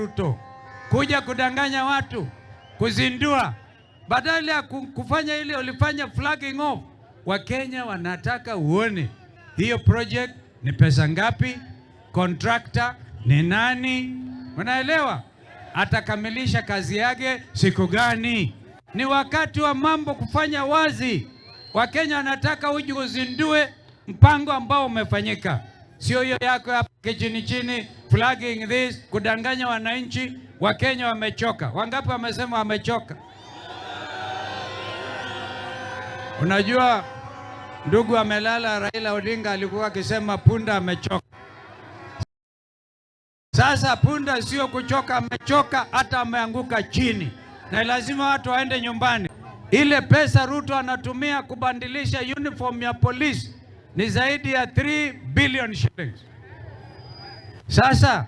Ruto kuja kudanganya watu, kuzindua badala ya kufanya ile ulifanya flagging off. Wakenya wanataka uone hiyo project ni pesa ngapi, contractor ni nani, unaelewa, atakamilisha kazi yake siku gani? Ni wakati wa mambo kufanya wazi. Wakenya wanataka uje uzindue mpango ambao umefanyika, sio hiyo yako ya chini chini, flagging this, kudanganya wananchi. Wakenya wamechoka. Wangapi wamesema wamechoka? Unajua ndugu amelala, Raila Odinga alikuwa akisema punda amechoka. Sasa punda sio kuchoka, amechoka hata ameanguka chini, na lazima watu waende nyumbani. Ile pesa Ruto anatumia kubandilisha uniform ya polisi ni zaidi ya 3 billion shillings. Sasa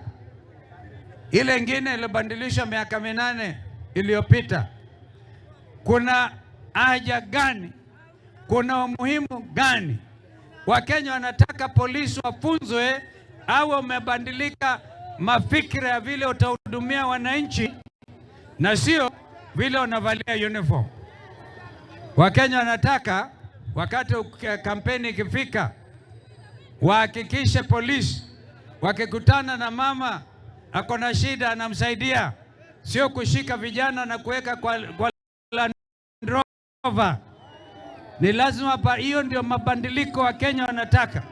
ile ingine ilibadilishwa miaka 8 iliyopita, kuna haja gani? Kuna umuhimu gani? Wakenya wanataka polisi wafunzwe au wamebadilika mafikira ya vile utahudumia wananchi na sio vile unavalia uniform. Wakenya wanataka wakati kampeni ikifika, wahakikishe polisi wakikutana na mama ako na shida anamsaidia, sio kushika vijana na kuweka kwa Land Rover. Ni lazima hiyo ndio mabadiliko wa Kenya wanataka,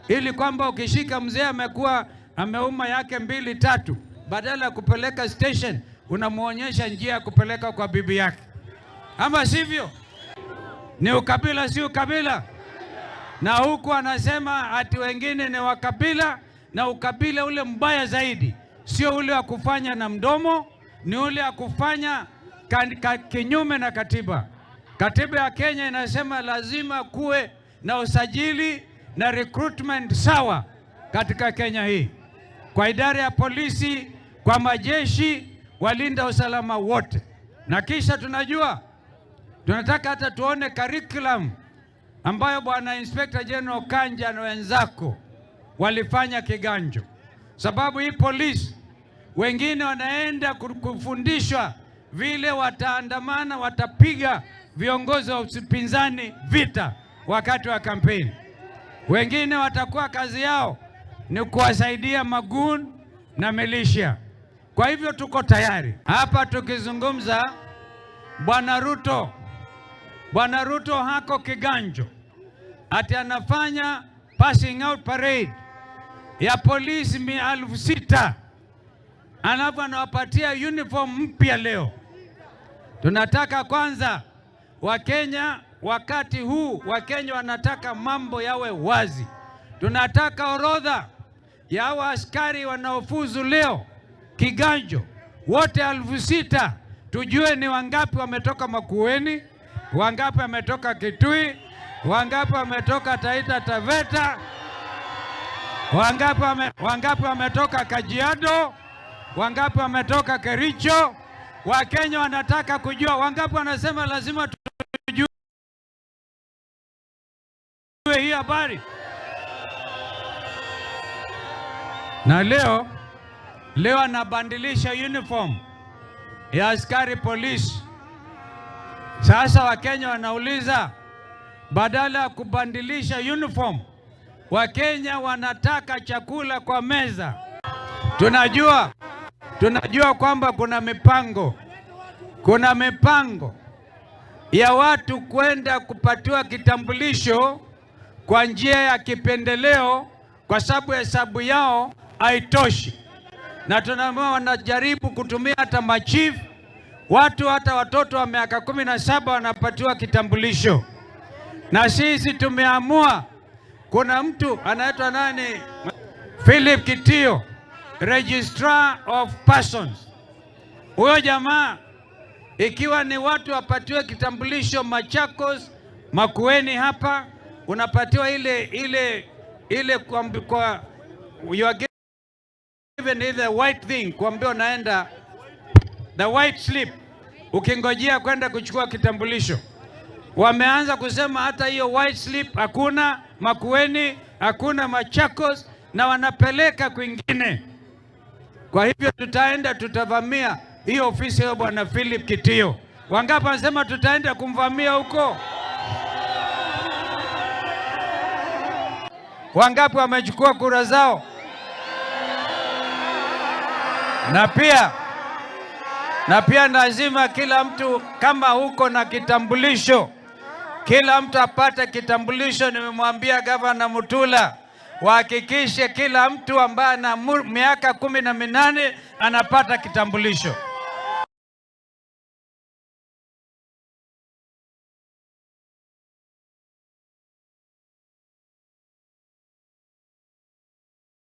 ili kwamba ukishika mzee amekuwa ameuma yake mbili tatu, badala ya kupeleka station unamuonyesha njia ya kupeleka kwa bibi yake, ama sivyo? Ni ukabila, si ukabila? Na huku anasema ati wengine ni wakabila, na ukabila ule mbaya zaidi sio ule wa kufanya na mdomo, ni ule wa kufanya kinyume na katiba. Katiba ya Kenya inasema lazima kuwe na usajili na recruitment sawa katika Kenya hii, kwa idara ya polisi, kwa majeshi, walinda usalama wote. Na kisha tunajua tunataka hata tuone curriculum ambayo bwana Inspector General Kanja na wenzako walifanya kiganjo, sababu hii polisi wengine wanaenda kufundishwa vile wataandamana, watapiga viongozi wa upinzani vita wakati wa kampeni. Wengine watakuwa kazi yao ni kuwasaidia magun na milisha. Kwa hivyo tuko tayari hapa tukizungumza. Bwana Ruto, Bwana Ruto hako kiganjo, ati anafanya passing out parade ya polisi 6,000 alafu anawapatia uniform mpya leo. Tunataka kwanza Wakenya, wakati huu Wakenya wanataka mambo yawe wazi. Tunataka orodha ya hawa askari wanaofuzu leo kiganjo wote 6,000, tujue ni wangapi wametoka Makueni, wangapi wametoka Kitui, wangapi wametoka Taita Taveta, wangapi wametoka Kajiado, wangapi wametoka Kericho. Wakenya wanataka kujua, wangapi wanasema lazima tujue hii habari. Na leo anabandilisha uniform ya askari polisi. Sasa Wakenya wanauliza, badala ya kubandilisha uniform, Wakenya wanataka chakula kwa meza. Tunajua kwamba kuna mipango ya watu kwenda kupatiwa kitambulisho kwa njia ya kipendeleo, kwa sababu hesabu yao haitoshi, na tunaambiwa wanajaribu kutumia hata machief watu, hata watoto wa miaka 17 wanapatiwa kitambulisho. Na sisi tumeamua, kuna mtu anaitwa nani, Philip Kitio, Registrar of Persons. Huyo jamaa ikiwa ni watu wapatiwe kitambulisho Machakos, Makueni hapa unapatiwa ile ile ile kwa you are given the white thing, kuambia unaenda the white slip, ukingojea kwenda kuchukua kitambulisho. Wameanza kusema hata hiyo white slip hakuna Makueni, hakuna Machakos, na wanapeleka kwingine. Kwa hivyo tutaenda, tutavamia hiyo ofisi ya bwana Philip Kitio. Wangapi wanasema tutaenda kumvamia huko? Wangapi wamechukua kura zao? Na pia lazima kila mtu kama huko na kitambulisho, kila mtu apate kitambulisho. Nimemwambia Gavana Mutula wahakikishe kila mtu ambaye ana miaka 18 anapata kitambulisho.